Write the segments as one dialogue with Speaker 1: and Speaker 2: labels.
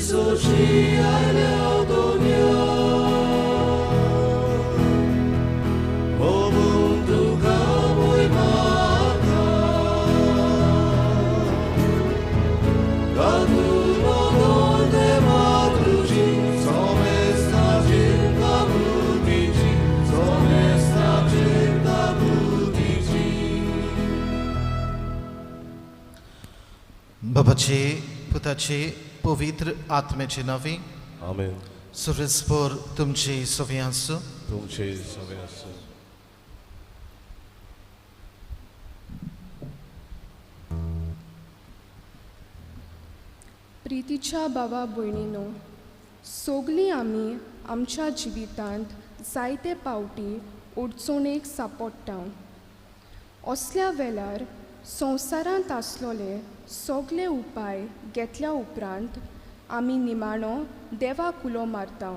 Speaker 1: 稣亲爱了多年，我们都可会马卡，嘎杜罗多的马杜吉，索梅萨金嘎布迪吉，索梅萨金嘎布迪吉。
Speaker 2: बाबाचे पुताचे पवित्र आत्म्याचे नांवे
Speaker 3: आमेन.
Speaker 2: सुरेस्पोर तुमची सवी आसूं.
Speaker 3: तुमचे सवे आसूं.
Speaker 4: प्रितीच्या बाबा भयणीनो, सगलीं आमी आमच्या जिवितांत जायते पावटी अडचणेक सांपडटा. असल्या वेळार संवसारांत आसलोले सगले उपाय घेतल्या उपरांत आमी निमाणो देवाक उलो मारता.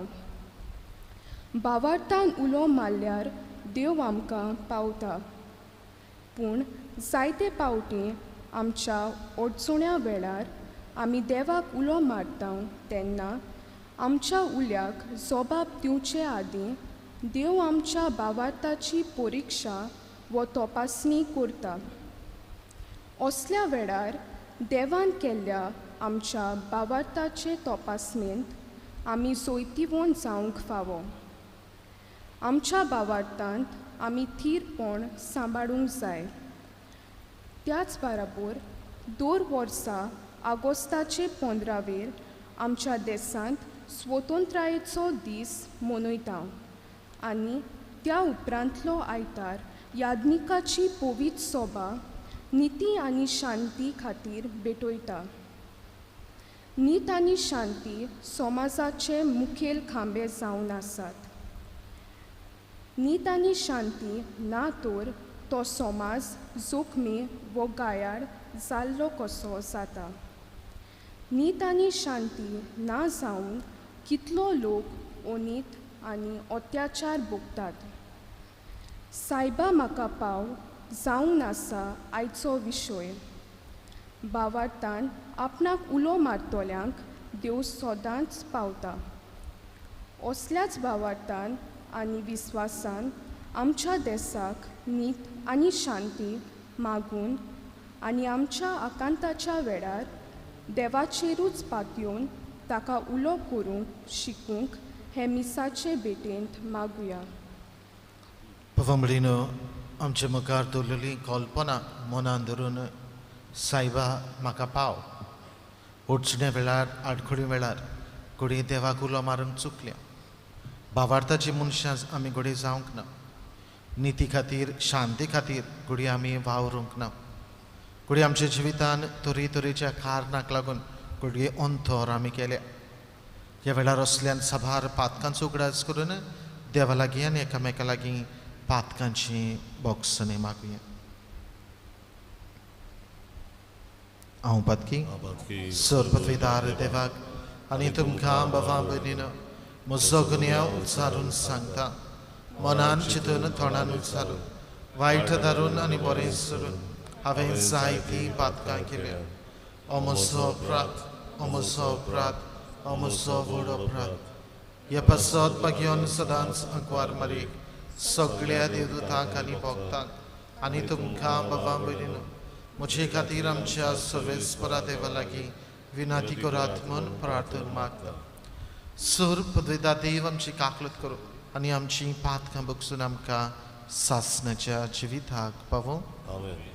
Speaker 4: भावार्थान उलो मारल्यार देव आमकां पावता, पूण जायते पावटी आमच्या अडचण्या वेळार आमी देवाक उलो मारता तेन्ना आमच्या उल्याक जबाब दिवचे आदीं देव आमच्या भावार्थाची परिक्षा वो तपासणी करता. असल्या वेळार देवान केल्ल्या आमच्या भावार्थाचे तपासणेंत आमी सोयतीवण जावंक फावो. आमच्या भावार्थांत आमी थीरपण सांबाळूंक जाय. त्याच बराबर दर वर्सा ऑगस्टाचे 15वेर आमच्या देशांत स्वतंत्रायेचो दीस मनयता आनी त्या उपरांतलो आयतार याज्ञिकाची पवित्र सोबा निती आनी शांती खातीर भेटयता. नीत आनी शांती समाजाचे मुखेल खांबे जावन आसात. नीत आनी शांती ना तर तो समाज जोखमी वो गायाळ जाल्लो कसो जाता. नीत आनी शांती ना जावन कितलो लोक अनीत आनी अत्याचार भोगतात. सायबा म्हाका पाव जावन आसा आयचो विशय. भावार्थान आपणाक उलो मारतल्यांक देव सदांच पावता. असल्याच भावार्थान आनी विस्वासान आमच्या देसाक नीत आनी शांती मागून आनी आमच्या आकांताच्या वेळार देवाचेरूच पातयेवन ताका उलो करूंक शिकूंक हे मिसाचे भेटेंत मागुया.
Speaker 2: बाबा भयणीनो, आमचे मुखार दवरलेली कल्पना मनान धरून सायबा म्हाका पाव अडचणे वेळार आडखळी वेळार घडये देवाक उलो मारूंक चुकल्या. भावार्थाची मनशां आमी घडये जावंक ना. निती खातीर शांती खातीर घडये आमी वावरूंक ना. घडये आमच्या जिवितान तरेतरेच्या कारणाक लागून घडये अंतर आमी केल्या. ह्या वेळार असल्यान साबार पातकांचो उगडास करून देवा लागीं आनी एकामेका लागीं पातकांची बोगसणी मागुया. हांव पातकी सरपतविदार देवाक आनी तुमकां बाबा भयणीनो म्हजो गुन्यांव उच्चारून सांगता. मनान चिंतून तोंडान उच्चारून वायट धरून आनी बरें सोडून हांवें जायतीं पातकां केल्या. अमसो अपराध, अमसो अपराध, अमसो व्हड अपराध. ह्या पासत बागयोन सदांच अंकवार मारीक सगळ्या देवदूतांक आनी भक्तांक आनी तुमकां बाबा भयणीनो म्हजे खातीर आमच्या सर्वेस्परा देवा लागीं विनंती करात म्हूण प्रार्थना मागता. सर पदवेदा देव आमची काकलत करूं आनी आमची पातकां बगसून आमकां सासणाच्या जिविताक पावों.
Speaker 3: आमेन.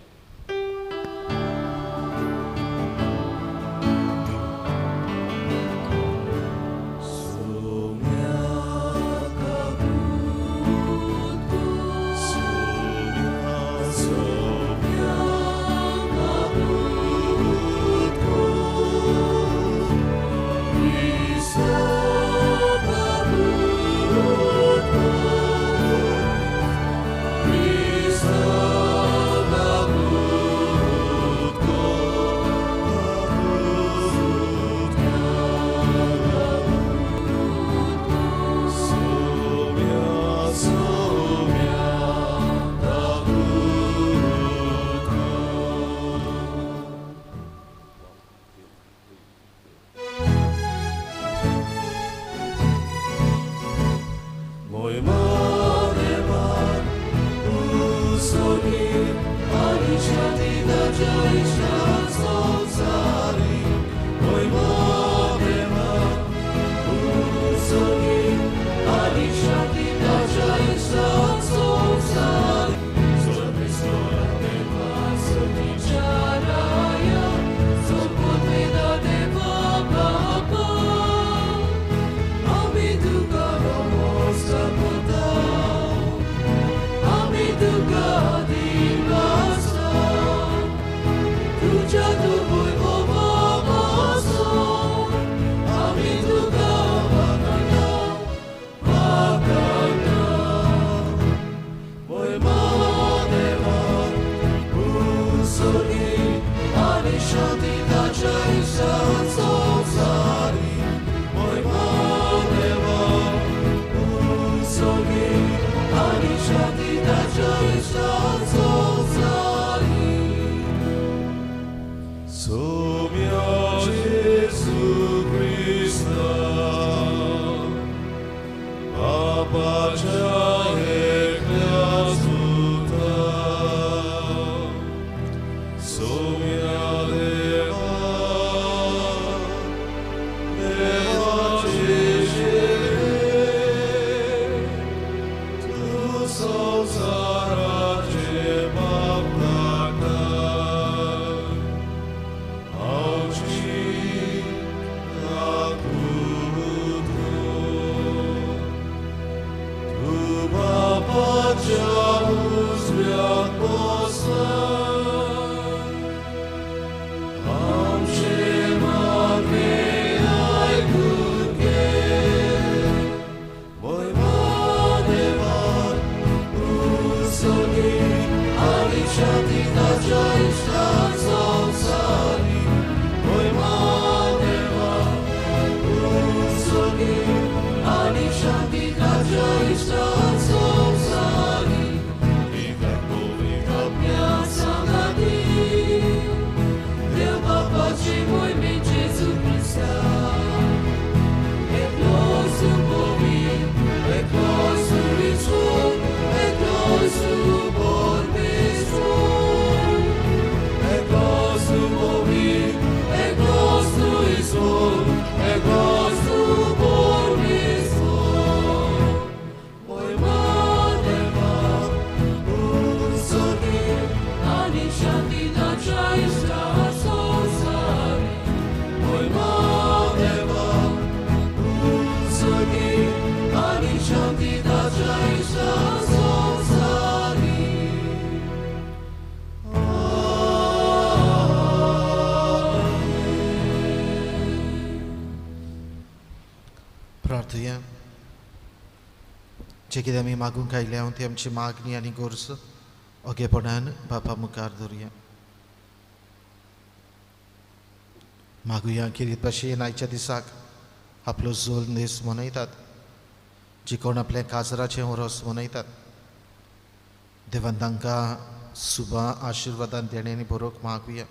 Speaker 1: Cristo, शांती ताच्या इश्टान संवसारी मोहिमा देवा उत्सर्गी आनी शांती ताच्या इश्टान संवसारी सोम्या जेजू क्रिस्ता बापाच्या एकल्या सुता सोम्या देवा देवाचे शेवे तूं संवसाराचे पाप काडटा आमची राखूं तूं बापाच्या उजव्याक बसला आमचे मागणें आयकून घे मोहिमा देवा उत्सर्गी आनी शांती ताच्या इश्टान संवसारी मोहिमा देवा उत्सर्गी आनी शांती ताच्या इश्टान संवसारी आज्ञा सांगाती देव बापाची मोहिमे जेजू क्रिस्ता एकलो सुबोवी एकलो सुरिचो एकलो सुबोर्मेसो एकलो सुबोवी एकलो सुरिचो एकलो सुबोर्मेसो मोहिमा देवा उत्सर्गी आनी शांती ताच्या इश्टान संवसारी मोहिमा देवा उत्सर्गी आनी शांती ताच्या इश्टान संवसारी.
Speaker 2: प्रार्थुया. जे कितें आमी मागूंक आयल्या ती आमची मागणी आनी गरज ओगेपणान बापा मुखार धरुया. मागुया खेरीत भाशेन आयच्या दिसाक आपलो जोल दीस मनयतात, जी कोण आपल्या काजराचें उरोस मनयतात, देवान तांकां सुबा आशिर्वादान देण्यांनी बरोवंक मागुया.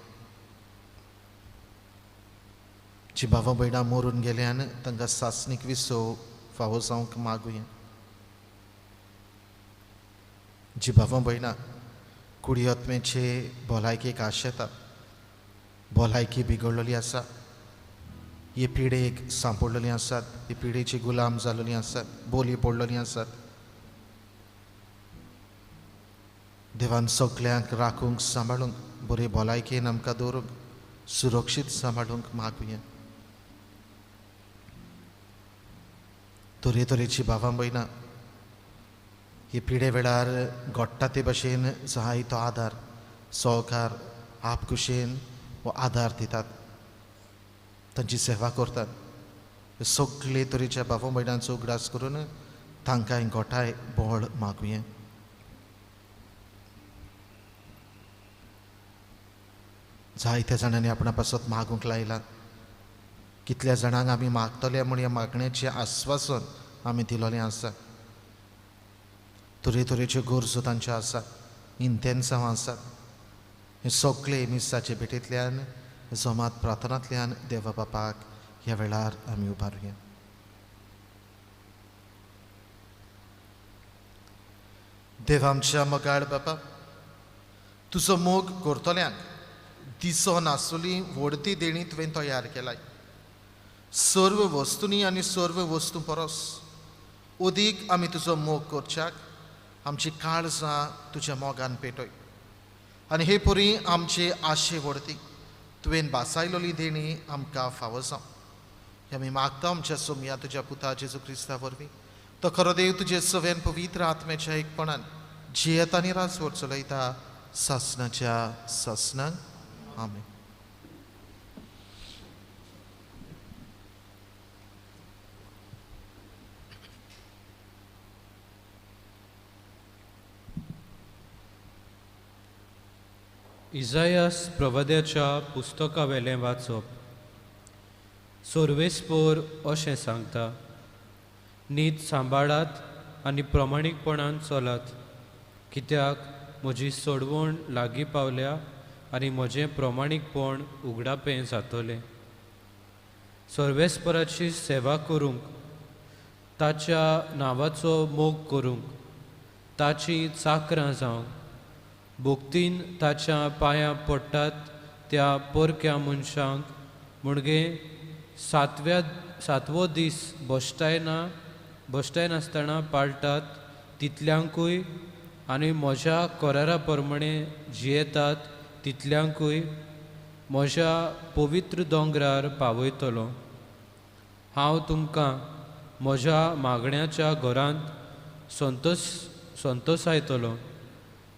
Speaker 2: जी भावा भयणां मरून गेल्यान तांकां सासणीक विसव फावो जावंक मागुया. जी भावा भयणां कुडी आत्म्याचे भलायकेक आशेतात, भलायकी बिगडलेली आसा, हे पिडेक सांपडलेली आसात, हे पिडेची गुलाम जाल्ली आसात, बोली पडलेली आसात, देवान सगल्यांक राखूंक सांबाळूंक बरे भलायकेन आमकां दवरूंक सुरक्षीत सांबाळूंक मागुया. तरेतरेची भावां भयणां हे पिडे वेळार घडटा ते भशेन जाय तो आदार सहकार आपखुशेन हो आदार दितात, तांची सेवा करतात. सगळे तरेच्या भावा भयणांचो उगडास करून तांकां गोठाय बळ मागुया. जायत्या जाणांनी आपणा पासत मागूंक लायला, कितल्या जाणांक आमी मागतले म्हूण ह्या मागण्याचें आस्वासन आमी दिलोलें आसा. तरेतरेच्यो गरजो तांच्यो आसा, इंतेन्सांव आसात. हे सगळे मिसाचे भेटेंतल्यान जमात प्रार्थनांतल्यान देवा बापाक ह्या वेळार आमी उबारुया. देव आमच्या मोगाळ बापा, तुजो मोग करतल्यांक दिसो नासली व्हडती देणी तुवें तयार केलाय. सर्व वस्तूंनी आनी सर्व वस्तू परस अदीक आमी तुजो मोग करच्याक आमची काळजां तुज्या मोगान पेटय आनी हे परी आमचे आशे व्हडती तुवें बासायलोली देणी आमकां फावो जावं. हे आमी मागता आमच्या सोमया तुज्या पुता जेजू क्रिस्ता वरवीं. तो खरो देव तुजे सवेन पवित्र आत्म्याच्या एकपणान जियेत आनी राजवट चलयता सासणाच्या सासणाक. आमेन.
Speaker 5: इजायास प्रवाद्याच्या पुस्तकावेलें वाचप. सोर्वेस्पोर अशें सांगता, नीत सांबाळात आनी प्रमाणीकपणान चलात, कित्याक म्हजी सोडवण लागीं पावल्या आनी म्हजें प्रमाणीकपण उगडापें जातलें. सर्वेस्पराची सेवा करूंक, ताच्या नांवाचो मोग करूंक, ताची चाकरां जावंक, भक्तीन ताच्या पांयां पडटात त्या परक्या मनशांक म्हणगे सातवो दीस बसतायनासतना पाळटात तितल्यांकूय आनी म्हज्या करारा प्रमाणे जियेतात तितल्यांकूय म्हज्या पवित्र दोंगरार पावयतलो. हांव तुमकां म्हज्या मागण्याच्या घरांत संतोसायतलो.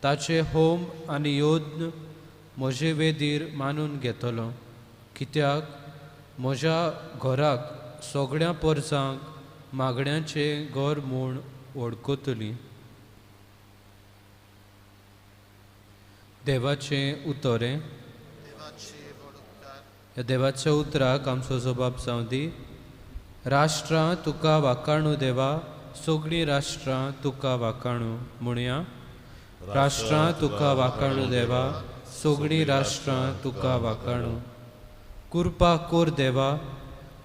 Speaker 5: ताचे होम आनी यज्ञ म्हजे वेदीर मानून घेतलो, कित्याक म्हज्या घराक सगळ्या परसांक मागण्याचें घर म्हूण वळखतली. देवाचें उतर हें. ह्या देवाच्या उतराक आमचो जबाब जावं दी. राष्ट्रां तुका वाखाणू देवा, सगळीं राष्ट्रां तुका वाखाणू. म्हणया, राष्ट्रां तुका वाखाणू देवा, सगळीं राष्ट्रां तुका वाखाणू. कृपा कोर देवा,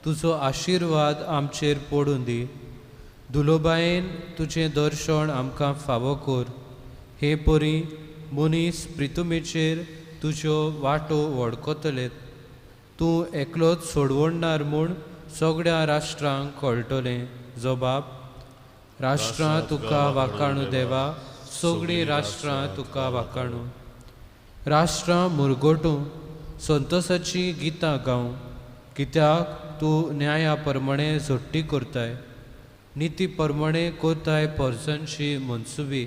Speaker 5: तुजो आशिर्वाद आमचेर पडून दी. दुलोबायेन तुजें दर्शन आमकां फावो कर. हे परी मनीस प्रितुमेचेर तुज्यो वाटो वळखतले. तूं एकलोच सोडवणणार म्हूण सगळ्या राष्ट्रांक कळटलें. जबाब, राष्ट्रां तुका वाखाणू देवा, सगळीं राष्ट्रां तुका वाखाणू. राष्ट्रां मुरगोटूं संतोसाचीं गितां गावं, कित्याक तूं न्याया प्रमाणे झोट्टी करताय, निती प्रमाणे करताय परसांची मनसुबी,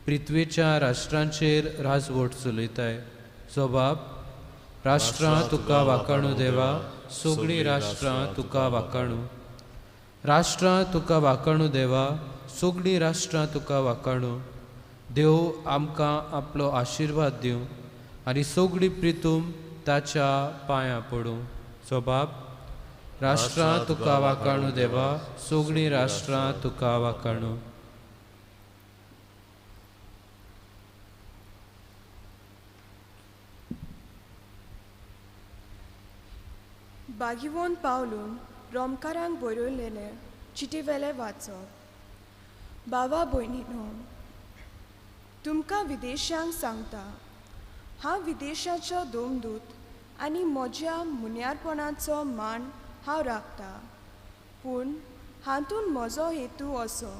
Speaker 5: पृथ्वीच्या राष्ट्रांचेर राजवट चलयताय. जबाब, राष्ट्रां तुका वाखाणू देवा, सगळीं राष्ट्रां तुका वाखाणू. राष्ट्रां तुका वाखाणू देवा, सगळीं राष्ट्रां तुका वाखाणू. देव आमकां आपलो आशिर्वाद दिवं आनी सगळी प्रितूम ताच्या पांयां पडूं. जबाब, राष्ट्रां तुका वाखाणू देवा, सगळीं राष्ट्रां तुका वाखाणू.
Speaker 4: बागिवोन पावलून रोमकारांक बरयलेले चिटीवेले वाचप. बाबा भयणीनो, तुमकां विदेशांक सांगता, हांव विदेशाचो दोमदूत आनी म्हज्या मुन्यारपणाचो मान हांव राखता, पूण हातूंत म्हजो हेतू असो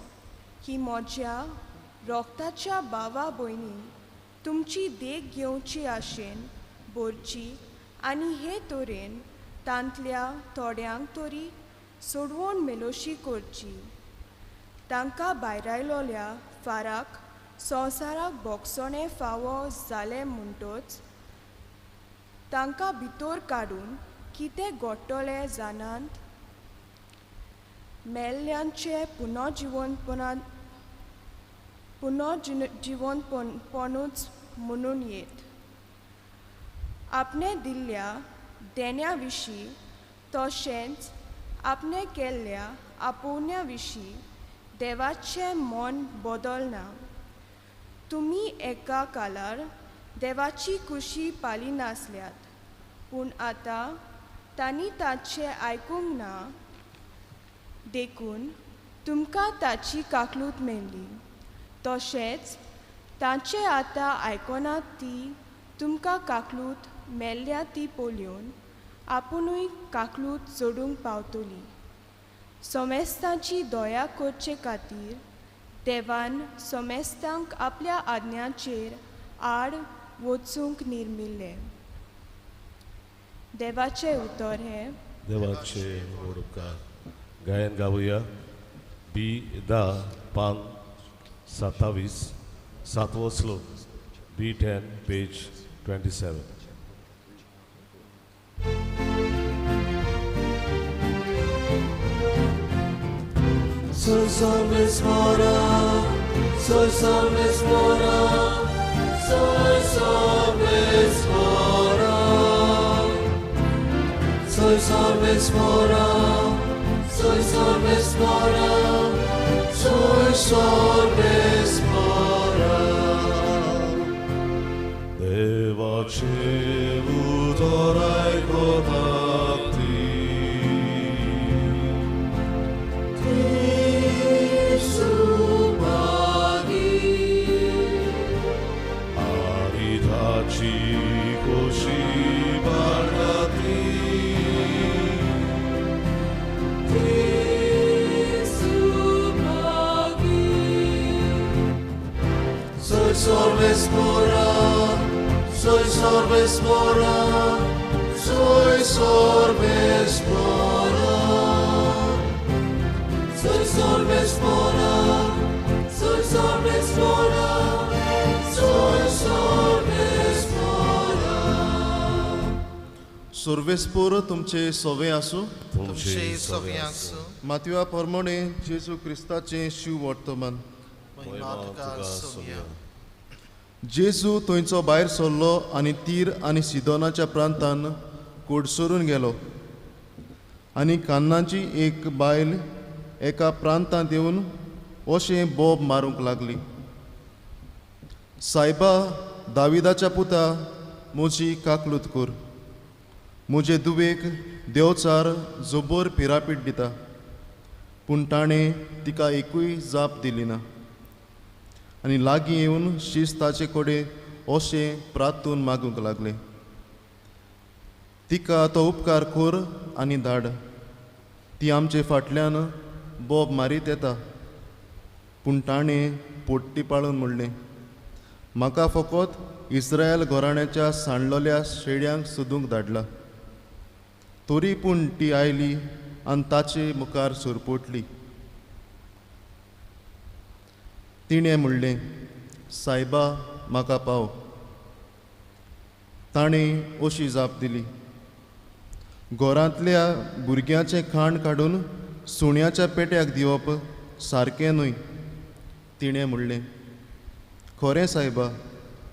Speaker 4: की म्हज्या रोगताच्या बाबा भयणीन तुमची देख घेवची आशेन भरची आनी हे तरेन तांतल्या थोड्यांक तरी सोडवण मेलोशी करची. तांकां भायरायलोल्या फाराक संवसाराक भोगसणें फावो जालें म्हणटच तांकां भितर काडून कितें घडटलें जाणात? मेल्ल्यांचें पुनर्जिवनपणूच म्हणून येत. आपणें दिल्ल्या देण्या विशीं तशेंच आपणें केल्ल्या आपोवण्या विशीं देवाचें मन बदलना. तुमी एका काळार देवाची खुशी पालिनासल्यात, पूण आतां तांणी ताचें आयकूंक ना, देखून तुमकां ताची काकलूत मेळ्ळी. तशेंच तांचें आतां आयकनात ती तुमकां काकलूत मेल्ल्या ती पळोवन आपुणूय काकलूत जोडूंक पावतली. सोमेस्तांची दया करचे खातीर देवान सोमेस्तांक आपल्या आज्ञाचेर आड वचूंक निर्मिल्लें. देवाचें उतर हें.
Speaker 3: देवाचे उपकार. गायन गावया बी 10 पान 27 सातवो श्लोक, बी 10 पेज 27.
Speaker 1: Soy salves mora, soy salves mora, Soy sorbes mora, soy sorbes mora, soy sorbes mora, soy sorbes mora.
Speaker 3: देवाचे उतर आयकतात ती आनी ताची खोशी बाळगाती
Speaker 1: Soy sorbes mora, soy sorbes mora, soy sorbes mora. Soy sorbes mora, soy sorbes mora, soy sorbes mora.
Speaker 6: सुर्वेस्पोर तुमचे सोवे आसूं.
Speaker 2: तुमचे सवे आसूं.
Speaker 6: मातवा प्रमाणे जेजू क्रिस्ताचें शिव वर्तमान.
Speaker 2: महिमा तुका सोवया.
Speaker 6: जेजू थंयचो भायर सरलो आनी तीर आनी सिदोनाच्या प्रांतान कोडसरून गेलो आनी कान्नाची एक बायल एका प्रांतांत येवन अशें बोब मारूंक लागली, सायबा दाविदाच्या पुता, म्हजी काकलूत कर. म्हजे दुवेक देवचार जोबोर पिरापीट दिता. पूण ताणें तिका एकूय जाप दिली ना आनी लागीं येवन शीस ताचे कडेन अशें प्रार्थून मागूंक लागले, तिका तो उपकार कर आनी धाड, ती आमचे फाटल्यान बोब मारीत येता. पूण ताणें पोट्टी पाळून म्हणलें, म्हाका फकत इस्रायल घराण्याच्या सांडलेल्या शेड्यांक सोदूंक धाडला. तरी पूण ती आयली आनी ताचे मुखार सरपटली. तिणें म्हणलें, सायबा म्हाका पाव. ताणें अशी जाप दिली, घरांतल्या भुरग्यांचें खाण काडून सुण्याच्या पेट्याक दिवप सारकें न्हय. तिणें म्हणलें, खरें सायबा,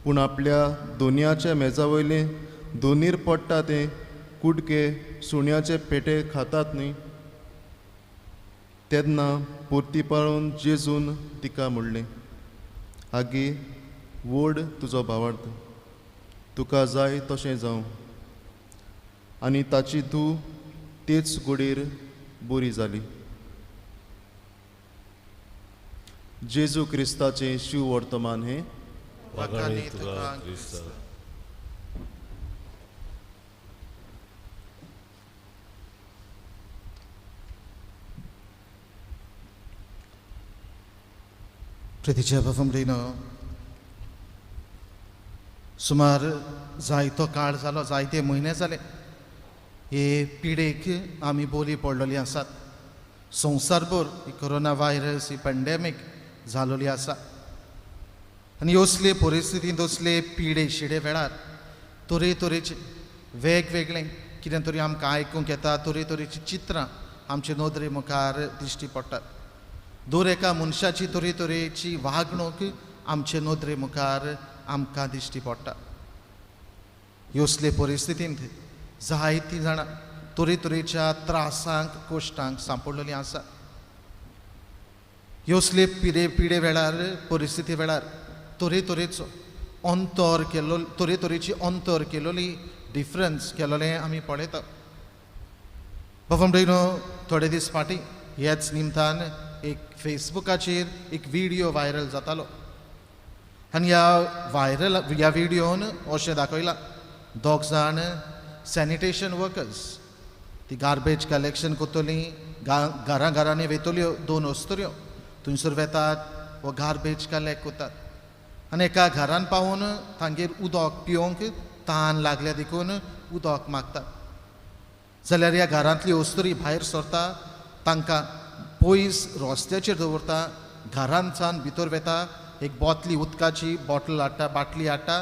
Speaker 6: पूण आपल्या दोनयाच्या मेजा वयलें दोनीर पडटा तें कुडके सुण्याचे पेटे खातात न्हय. तेन्ना परती पाळून जेजून तिका म्हणलें, आगे व्हड तुजो भावार्थ, तुका जाय तशें जावं. आनी ताची धूव तेच गोडयेर बरी जाली. जेजू क्रिस्ताचें शिव वर्तमान हें.
Speaker 3: वागाणी तुका क्रिस्ता.
Speaker 2: प्रितीच्या बाबा, सुमार जायतो काळ जालो, जायते म्हयने जाले हे पिडेक आमी बोली पडलेली आसात. संवसारभर ही कोरोना व्हायरस ही पेंडेमीक जालोली आसा आनी असले परिस्थितींत असले पिडे शिडे वेळार तरेतरेचे वेगवेगळे कितें तरी आमकां आयकूंक येता, तरेतरेचीं चित्रां आमचे नदरे मुखार दिश्टी पडटात. दर एका मनशाची तरेतरेची वागणूक आमचे नदरे मुखार आमकां दिश्टी पडटा. असले परिस्थितींत जायतीं जाणां तरेतरेच्या त्रासांक कश्टांक सांपडलेलीं आसा. असले पिडे वेळार परिस्थिती वेळार तरेतरेचो अंतर केल्लो, तरेतरेची अंतर केलोली डिफरन्स केलोलें आमी पळयता. बाबा भयणो, थोडे दीस फाटीं ह्याच निमतान एक फेसबुकाचेर एक व्हिडियो व्हायरल जातालो आनी ह्या व्हिडियोन अशें दाखयलां, दोग जाण सॅनिटेशन वर्कर्स ती गार्बेज कलेक्शन करतलीं, घरां घरांनी वयतल्यो दोन अस्तुऱ्यो थंयसर वेतात वो गार्बेज कलेक्ट करतात आनी एका घरान पावून तांगेर उदक पिवंक तान लागल्या देखून उदक मागतात. जाल्यार ह्या घरांतली अस्तुरी भायर सरता, तांकां पयस रस्त्याचेर दवरता, घरांतल्यान भितर वेता, एक बोतली उदकाची बॉटल हाडटा, बाटली हाडटा,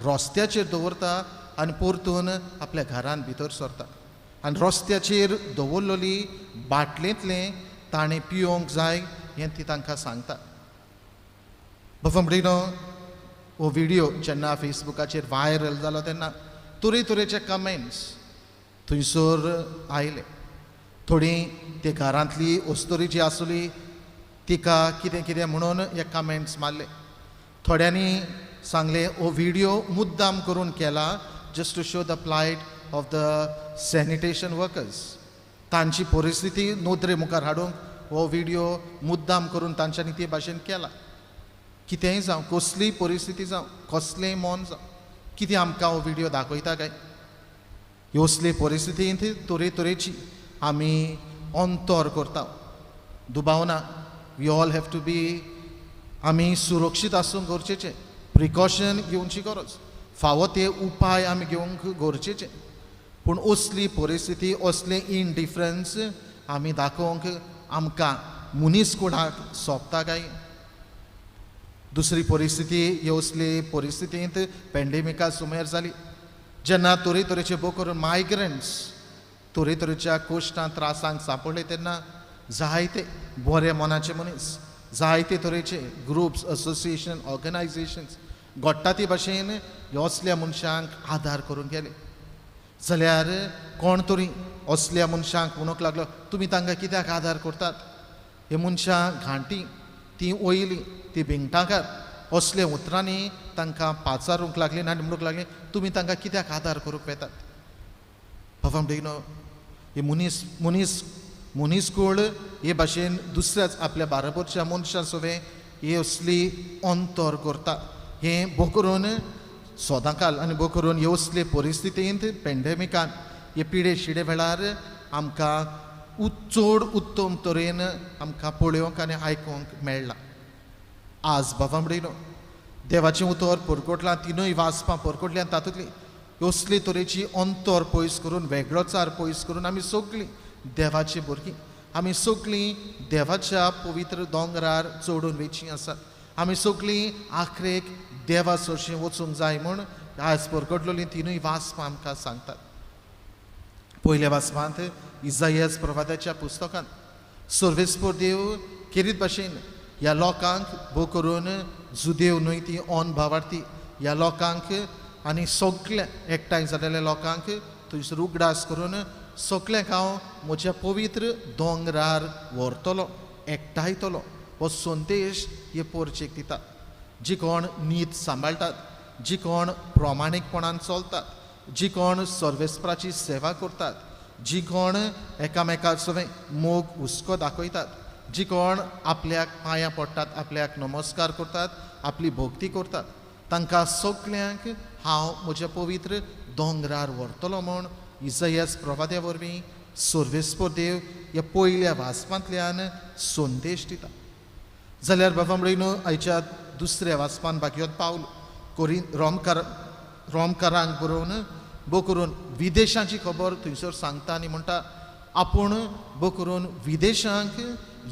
Speaker 2: रस्त्याचेर दवरता आनी परतून आपल्या घरान भितर सरता आनी रस्त्याचेर दवरलेली बाटलेंतलें ताणें पिवंक जाय हें ती तांकां सांगता. बाबा भयणो, हो व्हिडियो जेन्ना फेसबुकाचेर व्हायरल जालो तेन्ना तरेतरेचे कमेंट्स थंयसर आयले. थोडीं ते घरांतली अस्तुरी जी आसली तिका कितें कितें म्हणून हे कमेंट्स मारले. थोड्यांनी सांगलें हो व्हिडियो मुद्दाम करून केला just to show the plight of the sanitation workers. तांची परिस्थिती नदरे मुखार हाडूंक हो व्हिडियो मुद्दाम करून तांच्यांनी ते भाशेन केला. कितेंय जावं, कसलीय परिस्थिती जावं, कसलेंय मन जावं, कितें आमकां हो व्हिडियो दाखयता काय? असले परिस्थितींत तरेतरेची आमी अंतर करता. दुबाव ना, we all have to be, आमी सुरक्षीत आसूंक गरजेचें, प्रिकॉशन घेवची गरज, फावो ते उपाय आमी घेवंक गरजेचे. पूण असली परिस्थिती, असले इनडिफरन्स आमी दाखोवंक आमकां मनीस कोणाक सोंपता काय? दुसरी परिस्थिती हे असले परिस्थितींत पेंडेमिका सुमेर जाली जेन्ना तरेतरेचे भोव करून मायग्रंट्स तरेतरेच्या कश्टां त्रासांक सांपडले तेन्ना जायते बरे मनाचे मनीस, जायते तरेचे ग्रुप्स, असोसिएशन, ऑर्गनायजेशन्स घडटा ते भाशेन असल्या मनशांक आदार करूंक गेले. जाल्यार कोण तरी असल्या मनशांक म्हणूंक लागलो, तुमी तांकां कित्याक आदार करतात? हे मनशां घांटी, ती वयली, ती भिंगटाकार, असल्या उतरांनी तांकां पाचारूंक लागली आनी म्हणूंक लागली, तुमी तांकां कित्याक आदार करूंक वेतात? बाबा म्हणटकीर हे मनीस मनीस मनीसकूळ हे भाशेन दुसऱ्याच आपल्या बाराबरच्या मनशां सवें हे असली अंतर करता. हें भोव करून सदांकाल आनी भोव करून हे असले परिस्थितींत पेंडेमिकान हे पिडे शिडे वेळार आमकां चड उत्तम तरेन आमकां पळोवंक आनी आयकूंक मेळ्ळां. आज बाबा म्हणिल्लो देवाचें उतर परगटलां, तिनूय वाचपां परगटल्यान तातूंतली असले तरेची अंतर पयस करून, वेगळोचार पयस करून आमी सगळीं देवाची भुरगीं, आमी सगळीं देवाच्या पवित्र दोंगरार चडून वयचीं आसात. आमी सगळीं आखरेक देवा सरशीं वचूंक जाय म्हूण आज परगटलेलीं तिनूय वाचपां आमकां सांगतात. पयल्या वाचपांत इजायस प्रवादाच्या पुस्तकांत सर्वेस्पर देव केरीत भाशेन ह्या लोकांक भोव करून जुदेव न्हय ती ऑन भावार्थी ह्या लोकांक आनी सगळ्या एकठांय जालेल्या लोकांक थंयसर उगडास करून सगळ्यांक हांव म्हज्या पवित्र दोंगरार व्हरतलो, एकठांयतलो. हो संदेश हे पोरचेक दिता. जी कोण नीत सांबाळटात, जी कोण प्रमाणीकपणान चलतात, जी कोण सर्वेस्पराची सेवा करतात, जी कोण एकामेका सवें मोग हुस्को दाखयतात, जी कोण आपल्याक पांयां पडटात, आपल्याक नमस्कार करतात, आपली भक्ती करतात, तांकां सगळ्यांक हांव म्हज्या पवित्र दोंगरार व्हरतलो म्हूण इजायस प्रवाद्या वरवीं सर्वेस्पर देव ह्या पयल्या वाचपांतल्यान संदेश दिता. जाल्यार बाबा म्हणून आयच्या दुसऱ्या वाचपान भाग्योत पावल कोरी रोमकारांक बरोवन भोव करून विदेशांची खबर थंयसर सांगता आनी म्हणटा आपूण भोव करून विदेशांक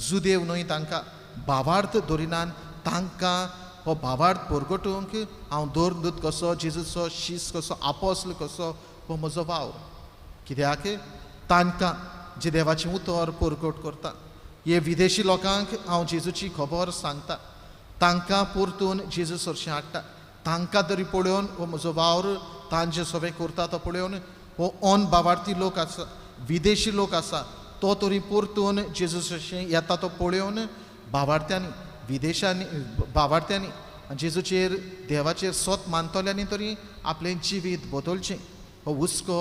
Speaker 2: जुदेव न्हय तांकां भावार्थ दरिनान तांकां हो भावार्थ परगटूंक हांव दरदूत कसो, जेजूचो शीस कसो, आपोस्ल कसो हो म्हजो वावर. कित्याक तांकां जे देवाचें उतर परगट करता हे विदेशी लोकांक हांव जेजूची खबर सांगता, तांकां परतून जेजू सरशीं हाडटा, तांकां तरी पळोवन हो म्हजो वावर तांचे सगळें करता तो पळोवन हो ऑन भावार्थी लोक आसा, विदेशी लोक आसा तो तरी परतून जेजू सरशीं येता तो पळोवन भावार्थ्यांनी, विदेशांनी भावार्थ्यांनी जेजूचेर देवाचेर सोत मानतल्यांनी तरी आपलें जिवीत बदलचें. हो हुस्को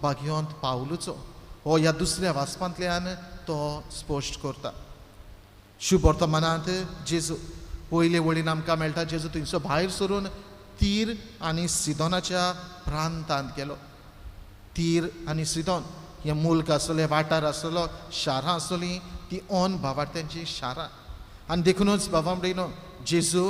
Speaker 2: भाग्योंत पावलूचो हो ह्या दुसऱ्या वाचपांतल्यान तो स्पश्ट करता. शुभ वर्तमानांत जेजू पयले वळीन आमकां मेळटा, जेजू थंयसर भायर सरून तीर आनी सिदोनाच्या प्रांतांत गेलो. तीर आनी सिदोन हे मुल्क आसले, वाठार आसलो, शारां आसलीं ती ऑन भावार्थ्यांची शारां. आनी देखुनूच बाबा म्हणिल्लो जेजू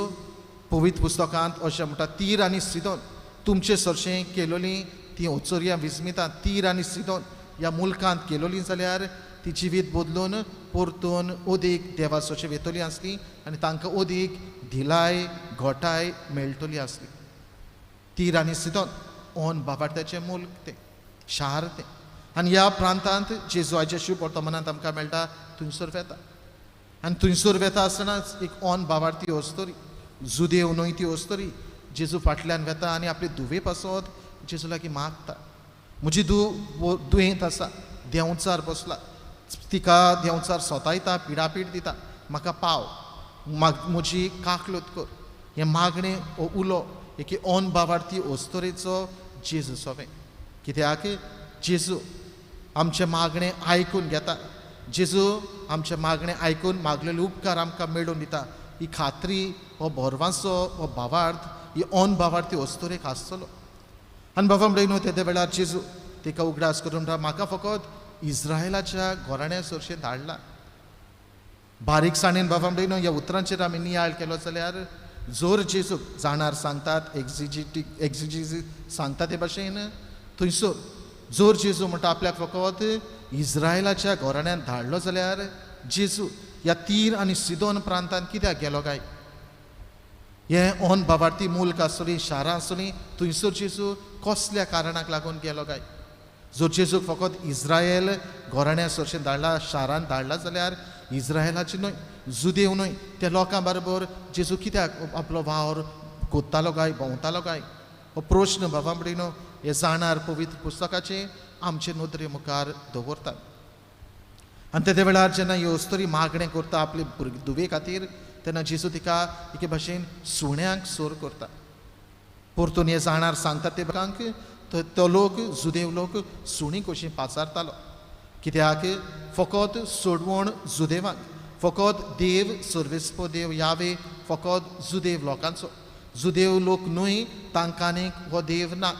Speaker 2: पवित्र पुस्तकांत अशें म्हणटा, तीर आनी सिदोन तुमचे सरशें केलोलीं ती ओचोरयां विस्मिता. तीर आनी सिदोन ह्या मुल्कांत केलोलीं जाल्यार ती जिवीत बदलून परतून ओदीक देवा सरशें वेतली आसली आनी तांकां ओदीक धिलाय घोटाय मेळटली आसली. तीर आनी सिदोन ऑन बाबार्थ्याचें मुल्क तें, शार तें. आनी ह्या प्रांतांत जेजू आयच्या शुभ वर्तमानांत आमकां मेळटा थंयसर वेता आनी थंयसर वेता आसतनाच एक ऑन बाबार्थी अस्तोरी, जुदेव न्हय ती अस्तोरी जेजू फाटल्यान वेता आनी आपले धुवे पासत जेजू लागीं मागता, म्हजी धूव दुयेंत आसा, देंवचार बसला, तिका देंवचार सोतायता, पिडापीड दिता, म्हाका पाव, म्हजी काकलूत कर. हें मागणें हो उलो एके ऑन बावार्थी अस्तोरेचो जेजू सोवें. कित्याक जेजू आमचें मागणें आयकून घेता, जेजू आमचें मागणें आयकून मागलेले उपकार आमकां मेळोवन दिता. ही खात्री, हो भरवांसो, हो भावार्थ, ही ऑन भावार्थी अस्तोरेक आसतलो. आनी बाबा म्हणलें न्हू तेदे वेळार जेजू तिका उगडास करून म्हणटा, म्हाका फकत इस्रायलाच्या घराण्या सरशें धाडला. बारीकसाणेन बाबा म्हणलें न्हू ह्या उतरांचेर आमी नियाळ केलो जाल्यार जोर जेजूक जाणार सांगतात, एक्झिजिसी सांगता ते भाशेन थंयसर जोर जेजू म्हणटा आपल्याक फकत इस्रायलाच्या घराण्यांत धाडलो जाल्यार जेजू ह्या तीर आनी सिदोन प्रांतान कित्याक गेलो काय? हें ऑन बाबार्थी मुल्क आसली, शारां आसली, थंयसर जेजू कसल्या कारणाक लागून गेलो काय? जर जेजूक फकत इस्रायल घराण्या सरशें धाडला, शारान धाडला जाल्यार इस्रायलाची न्हय, जुदेव न्हय, त्या लोकां बरोबर जेजू कित्याक आपलो वावर कोत्तालो काय, भोंवतालो काय? हो प्रश्न बाबा म्हणून हे जाणार पवित्र पुस्तकाचे आमचे नदरे मुखार दवरतात. आनी तेदे वेळार जेन्ना ह्यो अस्तोरी मागणें करता आपले धुवे खातीर तेन्ना जेजू तिका एके भाशेन सुण्यांक सोर करता. परतून हे जाणार सांगता ते लोकांक तो लोक जुदेव लोक सुणी कशी पाचारतालो. कित्याक फकत सोडवण जुदेवांक, फकत देव सर्वेस्पो देव यावे फकत जुदेव लोकांचो, जुदेव लोक न्हय तांकां आनीक हो देव ना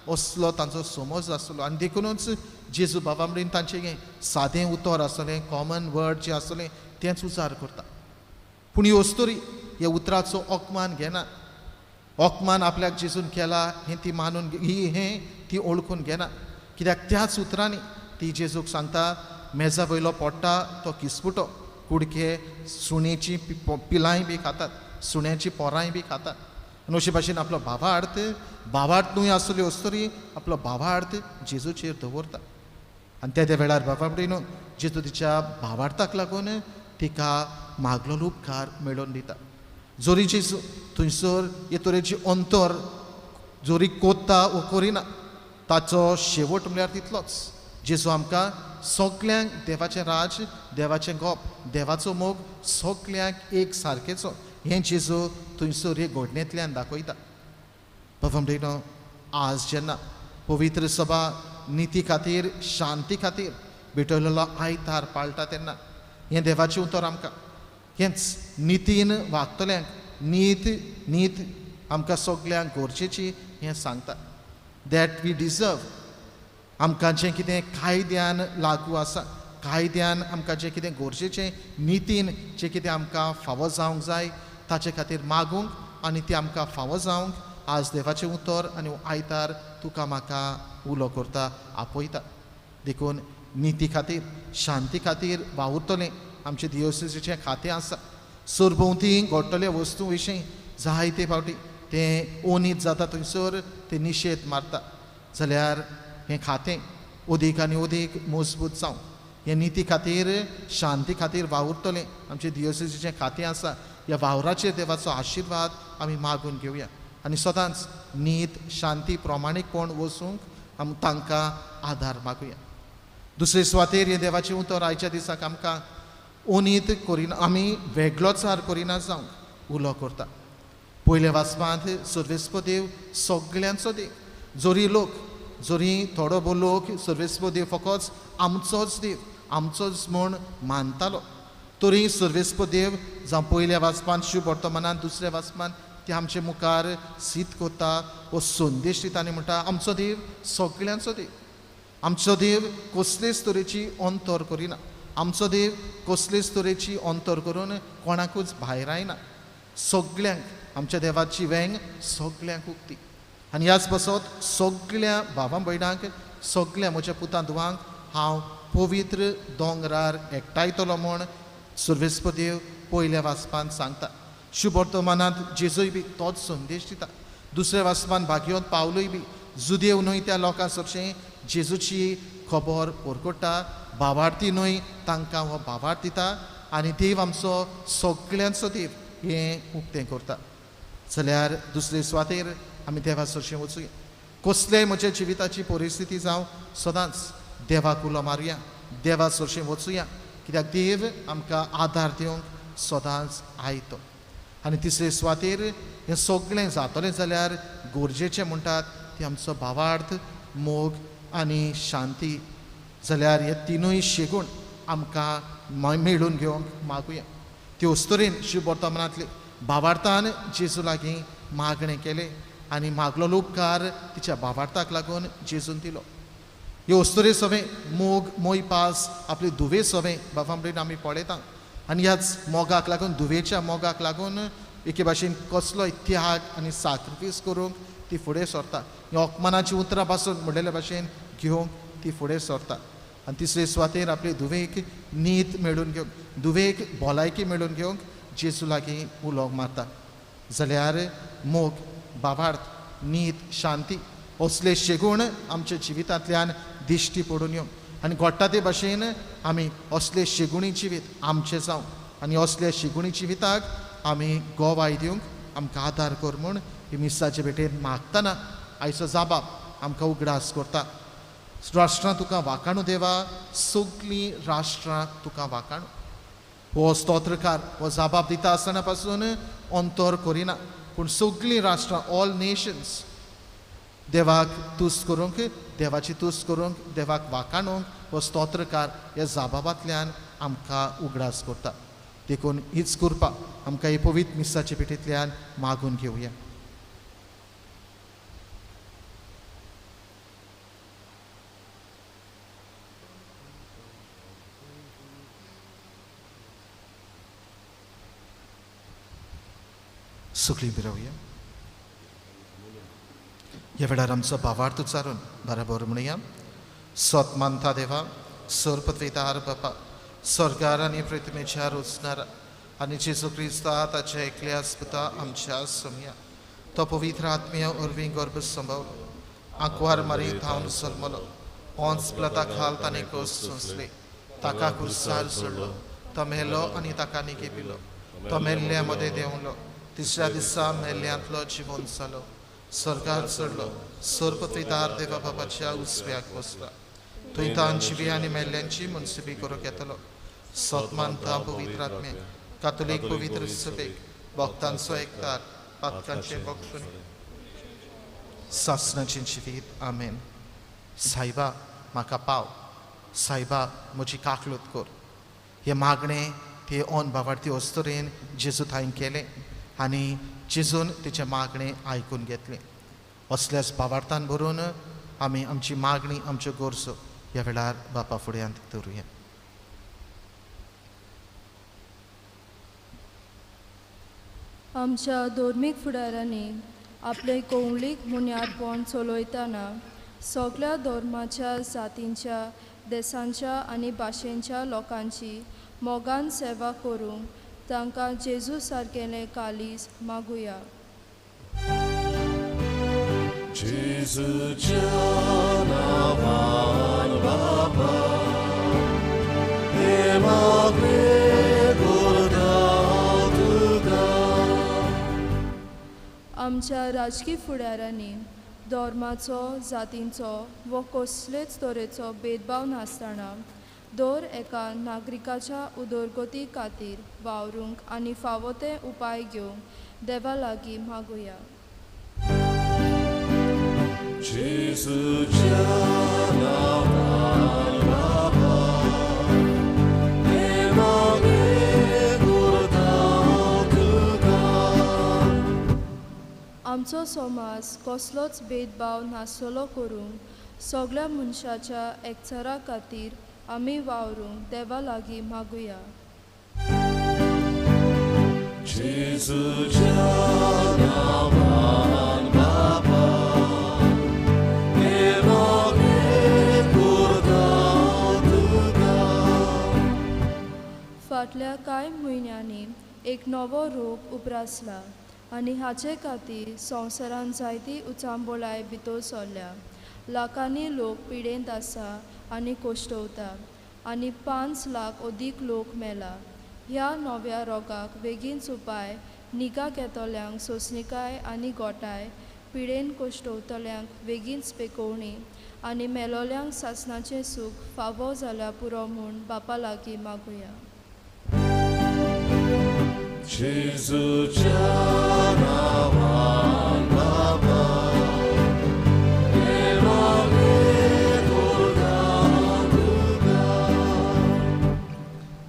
Speaker 2: असलो तांचो समज आसलो. आनी देखुनूच जेजू बाबा म्हणून तांचें हें सादें उतर आसलें, कॉमन वर्ड जें आसलें तेंच उचार करता. पूण ही अस्तोरी ह्या उतराचो अपमान घेना, अपमान आपल्याक जेजून केला हें ती मानून ही हें ती ओळखून घेना. कित्याक त्याच उतरांनी ती जेजूक सांगता, मेजा वयलो पडटा तो किस्पुटो कुडके सुण्याची पिलांय बी खातात, सुण्याची पोरांय बी खातात. आनी अशे भाशेन आपलो भावार्थ, भावार्थ न्हय आसली अस्तोरी आपलो भावार्थ जेजूचेर दवरता. आनी त्या वेळार बाबा न्हू जेजू तिच्या भावार्थाक लागून तिका मागलेलो उपकार मेळोवन दिता. जोरी जेजू थंयसर हे तरेची अंतर जोरी कोत्ता वो करिना, ताचो शेवट म्हणल्यार तितलोच. जेजू आमकां सगल्यांक देवाचें राज, देवाचें गोप, देवाचो मोग सगल्यांक एक सारकेचो हें जेजू थंयसर हे घडणेंतल्यान दाखयता. बाबा म्हणटा आज जेन्ना पवित्र सभा निती खातीर, शांती खातीर भेटयलेलो आयतार पाळटा तेन्ना हें देवाचें उतर आमकां हेंच नितीन वागतल्यांक नीत नीत आमकां सगल्यांक गरजेची हें सांगता. That we deserve, आमकां जें कितें कायद्यान लागू आसा, कायद्यान आमकां जें कितें गरजेचें, नितीन जें कितें आमकां फावो जावंक जाय ताचे खातीर मागूंक आनी तें आमकां फावो जावंक आज देवाचें उतर आनी आयतार तुका म्हाका उलो करता, आपयता. देखून निती खातीर, शांती खातीर वावुरतलें आमचें दियोसिचें खातें आसा. सरभोंवती घडटले वस्तू विशीं जायते फावटी तें ओनीत जाता, थंयसर तें निशेध मारता जाल्यार हें खातें अदीक आनी अदीक मजबूत जावं, हे निती खातीर, शांती खातीर वावुरतलें आमचें दियोसिचें खातें आसा. ह्या वावराचेर देवाचो आशिर्वाद आमी मागून घेवया आनी सदांच नीत, शांती, प्रमाणीकपण वचूंक आमी तांकां आदार मागुया. दुसरे सुवातेर हें देवाचें उतर आयच्या दिसाक आमकां ओनीत करिना, आमी वेगळोचार करिना जावंक उलो करता. पयल्या वाचपांत सर्वेस्पो देव सगल्यांचो देव, जोरी लोक, जोरी थोडो भोव लोक सर्वेस्पो देव फकत आमचोच देव, आमचोच म्हूण मानतालो, तरी सर्वेस्पो देव जावं पयल्या वाचपांत शुभ वर्तमानान, दुसऱ्या वाचपांत ते आमचे मुखार सीत करता हो संदेश दिता आनी म्हणटा आमचो देव सगल्यांचो देव, आमचो देव कसलेच तरेची अंतर करिना, आमचो देव कसलेच तरेची अंतर करून कोणाकूच भायर आयना, सगल्यांक आमच्या देवाची वेंग सगल्यांक उक्ती. आनी ह्याच पासत सगल्या भावां भयणांक, सगल्या म्हज्या पुतां धुवांक हांव पवित्र दोंगरार एकठांयतलो म्हूण सर्वेस्पो देव पयल्या वाचपांत सांगता. शुभ वर्तमानांत जेजूय बी तोच संदेश दिता. दुसऱ्या वाचपांत भाग्योत पावलूय बी जुदेव न्हय त्या लोकां सरशें जेजूची खबर परकोटा, भावार्थी न्हय तांकां हो भावार्थ दिता आनी देव आमचो सगल्यांचो देव हें उक्तें करता. जाल्यार दुसरे सुवातेर आमी देवा सरशीं वचुया. कसलेय म्हज्या जिविताची परिस्थिती जावं, सदांच देवाक उलो मारुया, देवा सरशीं वचुया, कित्याक देव आमकां आदार दिवंक सदांच आयतो. आनी तिसरे सुवातेर हें सगळें जातलें जाल्यार गरजेचें म्हणटात ती आमचो भावार्थ, मोग आनी शांती. जाल्यार हे तिनूय शेगूण आमकां मेळून घेवंक मागुया. त्यो अस्तुरेन शिव वर्तमानांतले भावार्थान जेजू लागीं मागणें केलें आनी मागलोलो उपकार तिच्या भावार्थाक लागून जेजून दिलो. ह्यो अस्तुरे सवें मोग मोयपास आपले धुवे सवें बाबा म्हणून आमी पळयता आनी ह्याच मोगाक लागून, धुवेच्या मोगाक लागून एके भाशेन कसलोय त्याग आनी साक्रिफीस करूंक ती फुडें सरता. ह्या अपमानाची उतरां पासून म्हणलेल्या भाशेन घेवंक ती फुडें सरता. आनी तिसरे सुवातेर आपले धुवेक नीत मेळून घेवंक, धुवेक भलायकी मेळून घेवंक जेजू लागीं उलो मारता. जाल्यार मोग, भावार्थ, नीत, शांती असले शेगूण आमच्या जिवितांतल्यान दिश्टी पडून येवंक आनी घडटा ते भाशेन आमी असले शेगुणी जिवीत आमचें जावं आनी असल्या शेगुणी जिविताक आमी गोवाय दिवंक आमकां आदार कर म्हूण ही मिसाचे भेटेन मागतना आयचो जाबाब आमकां उगडास करता. राष्ट्रां तुका वाखाणू देवा, सगळीं राष्ट्रां तुका वाखाणू. हो स्तोत्रकार हो जाबाब दिता आसतना पासून अंतर करिना, पूण सगळीं राष्ट्रां, ऑल नेशन्स देवाक तुस्त करूंक, देवाची तुस्त करूंक, देवाक वाखाणूंक हो स्तोत्रकार ह्या जाबाबांतल्यान आमकां उगडास करता. देखून हीच कृपा आमकां ही पवित्र मिसाच्या भेटेंतल्यान मागून घेवया. सुकली बिरावया. ह्या वेळार आमचो भावार्थ उच्चारून बराबर म्हणुया. सत मानता देवा, सर्पत्वेदार बापा, स्वर्गार आनी पृथ्वीच्या रचणारा आनी जेजू क्रिस्ता ताच्या एकल्या पुता आमच्या सोमया, तो पवित्र आत्मीय वरवीं गर्भ संभवलो, आंकवार मारी थावन जल्मलो, पोंच प्लता खाल ताणें कोस सोंसले, ताका कुर्सार सोडलो, तो मेलो आनी ताका निकेपिलो, तो मेल्ल्या मदें देंवलो, तिसऱ्या दिसा मेल्ल्यांतलो जिवन जालो, स्वर्गार चडलो, सर्पत्वेदार देवा बापाच्या उजव्याक बसला, थंय तांची आनी मेल्ल्यांची मुन्सिपी करूंक येतलो. सत मानता पवित्र आत्मे, कातोलीक पवित्र सभेक, भक्तांचो एकतार, पातकांचें बक्षून सासणाचें जिवीत. आमेन. सायबा म्हाका पाव, सायबा म्हजी काकलूत कर. हें मागणें ते ऑन भावार्थी अस्तुरेन जेजू थांय केलें आनी जेजून तिचें मागणें आयकून घेतलें. असल्याच भावार्थान भरून आमी आमची मागणी, आमच्यो गरजो ह्या वेळार बापा फुड्यांत दवरुया.
Speaker 4: आमच्या धर्मीक फुडारांनी आपले कौंडीक मुन्यारपण चलयतना सगळ्या धर्माच्या, जातींच्या, देशांच्या आनी भाशेंच्या लोकांची मोगान सेवा करूंक तांकां जेजू सारकेलें कालीज मागुया.
Speaker 1: जेजूच्या नांवान बापा, हें मागणें करता तुका.
Speaker 4: आमच्या राजकी फुडारांनी धर्माचो, जातींचो वो कसलेच तरेचो भेदभाव नासतना दर एका नागरिकाच्या उदरगती खातीर वावरूंक आनी फावो ते उपाय घेवंक देवा लागीं मागुया.
Speaker 1: जेजूच्या नांवान बापा, हें मागणें करता तुका.
Speaker 4: आमचो समाज कसलोच भेदभाव नासलो करूंक सगळ्या मनशाच्या एकचारा खातीर आमी वावरूंक देवा लागीं मागुया.
Speaker 1: जेजूच्या नांवान बापा, हें मागणें करता तुका.
Speaker 4: फाटल्या कांय म्हयन्यांनी एक नवो रोग उप्रासला आनी हाचे खातीर संवसारांत जायती उचांबळाय भितर सरल्या. लाखांनी लोक पिडेंत आसा आनी कोश्टवता आनी 5 लाख अदीक लोक मेला. ह्या नव्या रोगाक बेगीनच उपाय निगा घेतल्यांक सोंसणीकाय आनी गोठाय, पिडेन कोश्टवतल्यांक वेगींच पेकोवणी आनी मेलोल्यांक सासणाचें सूख फावो जाल्यार पुरो म्हूण बापा लागीं मागुया.
Speaker 3: जेजूच्या नांवान बाबा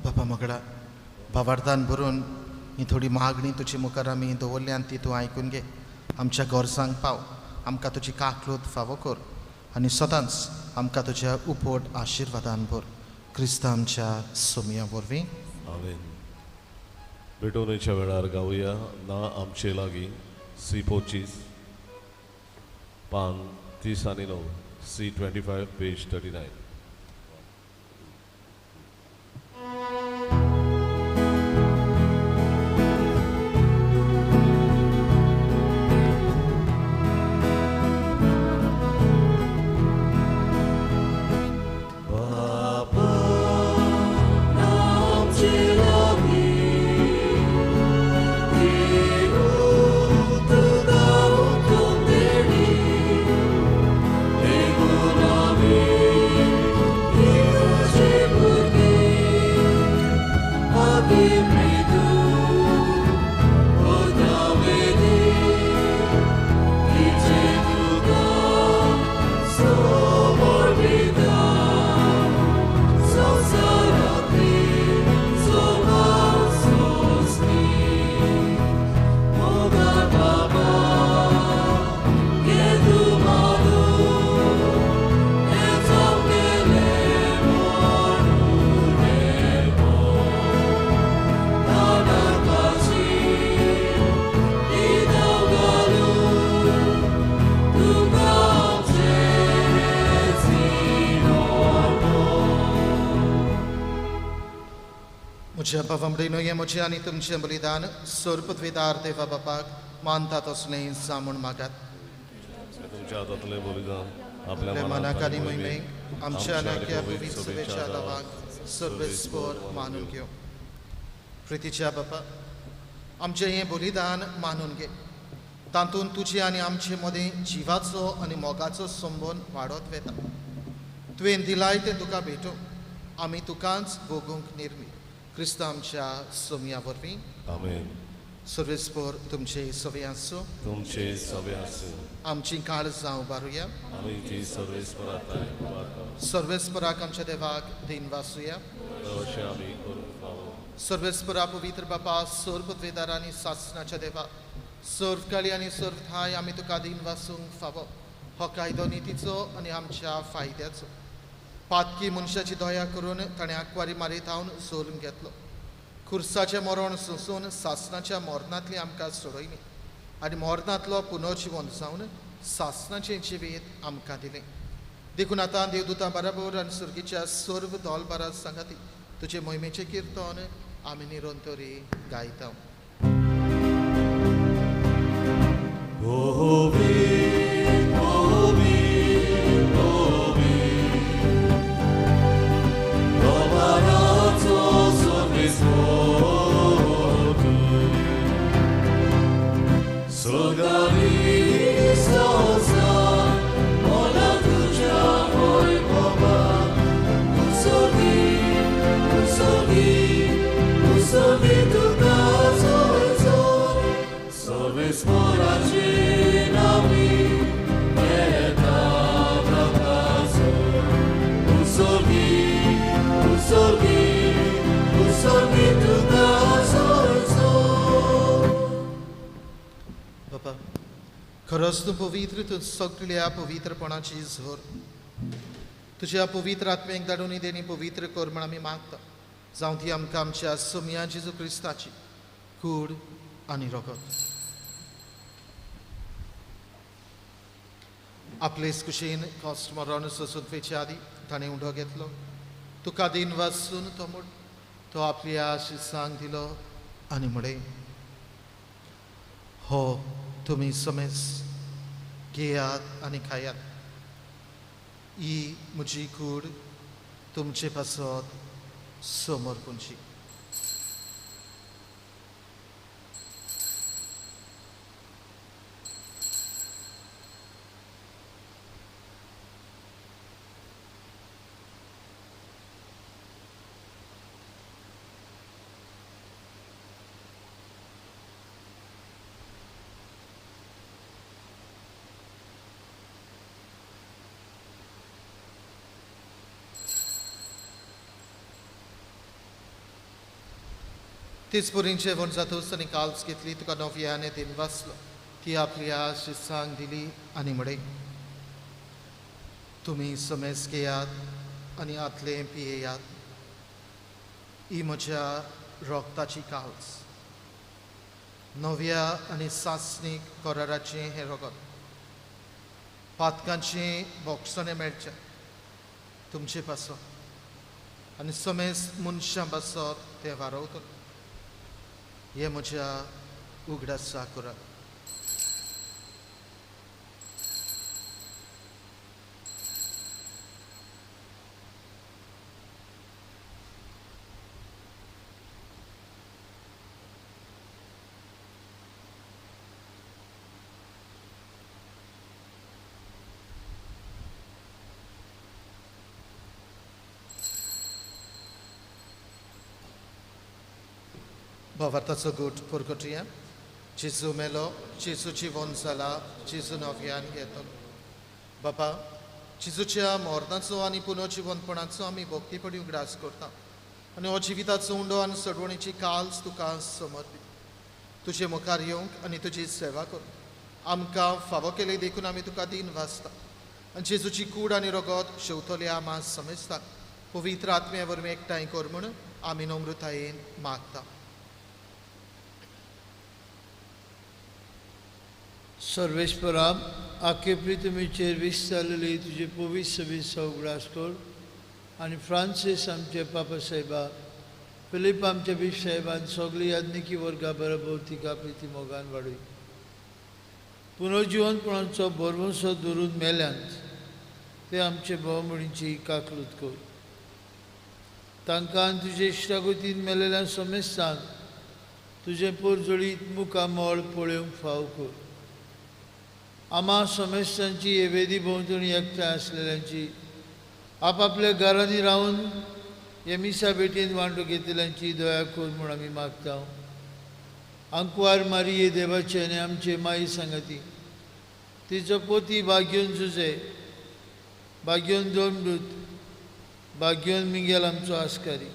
Speaker 2: बाबा मगडा भावार्थान भरून ही थोडी मागणी तुजे मुखार आमी दवरल्या आनी ती तूं आयकून घे. आमच्या गरजांक पाव, आमकां तुजी काकलूत फावो कर आनी सदांच आमकां तुज्या उपट आशिर्वादान भर. क्रिस्ता आमच्या सोमया वरवीं
Speaker 3: आमेन. भेटवणेच्या वेळार गावया ना आमचे लागीं सी 25 पान 39 सी 25 पेज 39.
Speaker 2: म्हज्या बाबा म्हणून म्हजें आनी तुमचें बलिदान सर्वपदवीदार देवा बापाक मानता तसलें जामून मागात.
Speaker 3: तुमच्या हातांतलें बलिदान
Speaker 2: आपल्या मनाक आनी मोहिमेक आमच्या आनी पवित्र सभेच्या लावाक सर्वेस्पर मानून घेवं. प्रितीच्या बापा, आमचें हें बलिदान मानून घे, तातूंत तुजे आनी आमचे मदें जिवाचो आनी मोगाचो संबंद वाडत वेता. तुवें दिलाय तें तुका भेटूं, आमी तुकाच भोगूंक निर्मी. क्रिस्ता आमच्या सोमया वरवीं
Speaker 3: आमेन.
Speaker 2: सर्वेस्पर तुमचे सवे आसूं,
Speaker 3: तुमचे सवे आसूं.
Speaker 2: आमची काळजां उबारुया,
Speaker 3: आमी ती सर्वेस्पराक
Speaker 2: सर्वेस्पराक आमच्या देवाक दिन वासुया.
Speaker 3: अशें आमी करूंक फावो.
Speaker 2: सर्वेस्परा पवित्र बापा, सर्वपदवेदार आनी सासणाच्या देवा, सर्वकाळी आनी सर्व ठांय आमी तुका दिन वासूंक फावो. हो कायदो नितीचो आनी आमच्या फायद्याचो. पातकी मनशाची दया करून ताणें आंकवारी मारीत हांव सोडून घेतलो. खुर्साचें मरण सोंसून सासणाच्या मरणांतली आमकां सोडयली आनी मरणांतलो पुनर्जिवन जावन सासणाचें जिवीत आमकां दिलें. देखून आतां देवदूतां बराबर आनी सुर्गीच्या सर्व दोलबारा सांगाती तुजे मोहिमेचें किर्तन आमी निरंतरी गायता. बापा, खरोच तूं पवित्र, तूं सगळ्या पवित्रपणाची झर. तुज्या पवित्र आत्म्याक धाडून देणी पवित्र कर म्हण आमी मागता. जावं ती आमकां आमच्या सोमया जेजू क्रिस्ताची कूड आनी रगत. आपलेच कुशीन कॉस्ट मरण सोसून वेचे आदी ताणें उंडो घेतलो. तुका दिन वासून तो म्हण तो आपल्या शिसांक दिलो आनी म्हळें, हो तुमी समेज घेयात आनी खायात, ही म्हजी कूड तुमचे पासत समर्पूंची. तीच पुरीं जेवण जातूच आनी काल्स घेतली, तुका नव्याने दिन वाचलो, ती आपल्या शिसांक दिली आनी म्हळें, तुमी समेस घेयात आनी आतलें पियेयात, ही म्हज्या रोगताची काल्स, नव्या आनी सासणीक कराराचें हें रगत, पातकांचें बोगसणें मेळचें तुमचे पासत आनी समेस मनशां पासत तें वारवतलें, हें म्हज्या उगडासा करात. भावार्थाचो गूट पुरकटया. जेजू मेलो, जेजू जिवन जाला, जेजू नव्यान येतलो. बापा, जेजूच्या मरणाचो आनी पुनर्जिवनपणाचो आमी भक्तीपणी उगडास करता आनी हो जिविताचो उंडो आनी सडवणीची काल्स तुका समर्पीत. तुजे मुखार येवंक आनी तुजी सेवा करूंक आमकां फावो केली देखून आमी तुका दीन वाचता आनी जेजूची कूड आनी रगत शेवतल्या आमा समेजता पवित्र आत्म्या वरवीं एकठांय कर म्हूण आमी नम्रतायेन मागता.
Speaker 7: सर्वेस्परा, आखे प्रितमीचेर विस्तारलेली तुजे पवित्र सभेचो उगडास कर आनी फ्रांसीस आमचे पापा साहेबा, फिलीप आमचे बीफ साहेबान सगळी याज्ञिकी वर्गा बरोबर तिका प्रिती मोगान वाडय. पुनर्जिवनपणाचो भरवंसो धरून मेल्यांत ते आमचे भोवमणीची काकलूत कर. तांकां तुजे इश्टागतीन मेलेल्या समेस्तान तुजें पोरजोळीत मुखामळ पळोवंक फाव कर. आमा समेस्तांची हे वेदी भोंवतणी एकठांय आसलेल्यांची, आपापल्या घरांनी रावन हे मिसा भेटेन वांटो घेतल्यांची दया कर म्हूण आमी मागता. आंकवार मारिये देवाचे आनी आमचे माई सांगाती, तिचो पोती भाग्योन जुजे, भाग्योन दोमदूत, भाग्योन मिंगेल आमचो आस्कारी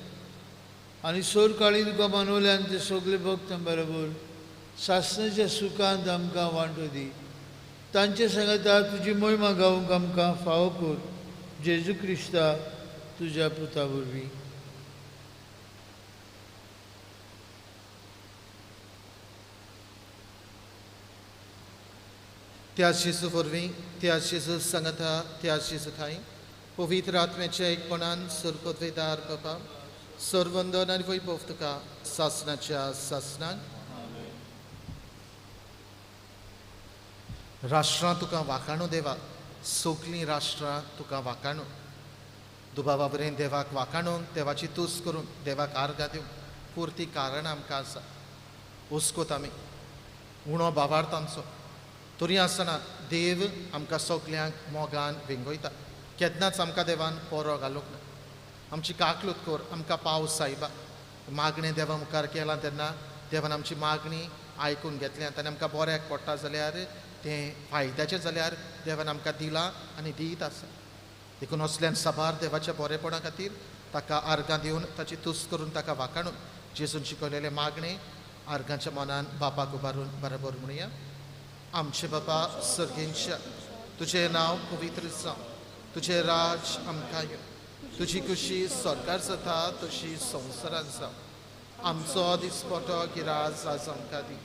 Speaker 7: आनी सोर काळी तुका मानवल्यान ते सगळे भक्तां बरोबर सासणाच्या सुखांत आमकां वांटो दी. तांचे सांगाता तुजी मोहिमा गावंक आमकां फावो कर, जेजू क्रिस्ता तुज्या पुता वरवीं.
Speaker 2: त्या जेजू वरवीं, त्या जेजू सांगाता, त्या जेजू ठांय पवित्र आत्म्याच्या एकपणान सर्वपदवेदार बापा, सर्वंदन आनी वैभव तुका सासणाच्या सासणाक. राष्ट्रां तुका वाखाणू देवा, सगलीं राष्ट्रां तुका वाखाणू. दुबावा वरेन देवाक वाखाणून, देवाची तुस्त करून, देवाक आर्गां दिवंक पुरती कारणां आमकां आसा. हुस्कोत आमी उणो बावार्थ आमचो, तरी आसतना देव आमकां सगल्यांक मोगान वेंगयता. केन्नाच आमकां देवान पोरो घालूंक ना. आमची काकलूत कर, आमकां पावस सायबा. मागणें देवा मुखार केलां तेन्ना देवान आमची मागणी आयकून घेतल्या आनी आमकां बऱ्याक पडटा जाल्यार तें फायद्याचें जाल्यार देवान आमकां दिलां आनी दीत आसा. देखून असल्यान साबार देवाच्या बरेपणा खातीर ताका आर्गां दिवन, ताची तुस्त करून, ताका वाखाणून जेजून शिकयलेलें मागणें आर्गांच्या मनान बापाक उबारून बरोबर म्हणया. आमचे बापा सर्गेंच्या, तुजें नांव पवित्र जावं, तुजें राज आमकां येवं, तुजी खुशी सरकार जाता तशी संवसारांत जावं. आमचो दिसपटो गिराज आज आमकां दी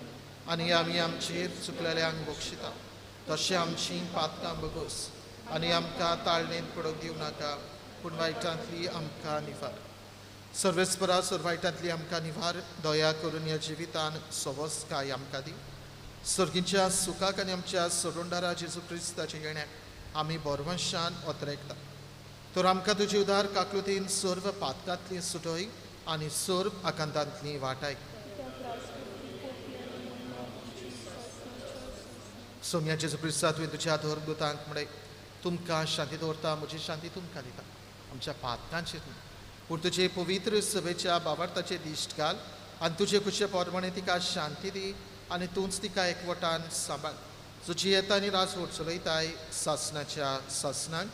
Speaker 2: आनी आमी आमचेर चुकलेल्यांक बक्षिता तशें आमची पातकां बगोस आनी आमकां ताळणेंत पडोवंक दिवं नाका, पूण वायटांतली आमकां निवार. सर्वेस्परा, सर्व वायटांतली आमकां निवार, दया करून ह्या जिवितान सवसकाय आमकां दी. सर्गीच्या सुखाक आनी आमच्या सोडूनदारा जेजू क्रिस्ताच्या येण्याक आमी बरवंशान ओतरेकता. तर आमकां तुजी उदार काकलुतीन सर्व पातकांतली सुटय आनी सर्व आकांतांतली वाटाय. सोम्या जेजू क्रिस्ता, तुवें तुज्या धर्मदूतांक म्हळें, तुमकां शांती दवरता, म्हजी शांती तुमकां दिता, आमच्या पातकांचेर न्हय पूण तुजे पवित्र सभेच्या बाबार्थाचे दिश्ट घाल आनी तुजे खुशे प्रमाणे तिका शांती दी आनी तूंच तिका एकवटान सांबाळ. तुजी येता आनी राजवट चलयताय सासणाच्या सासणाक.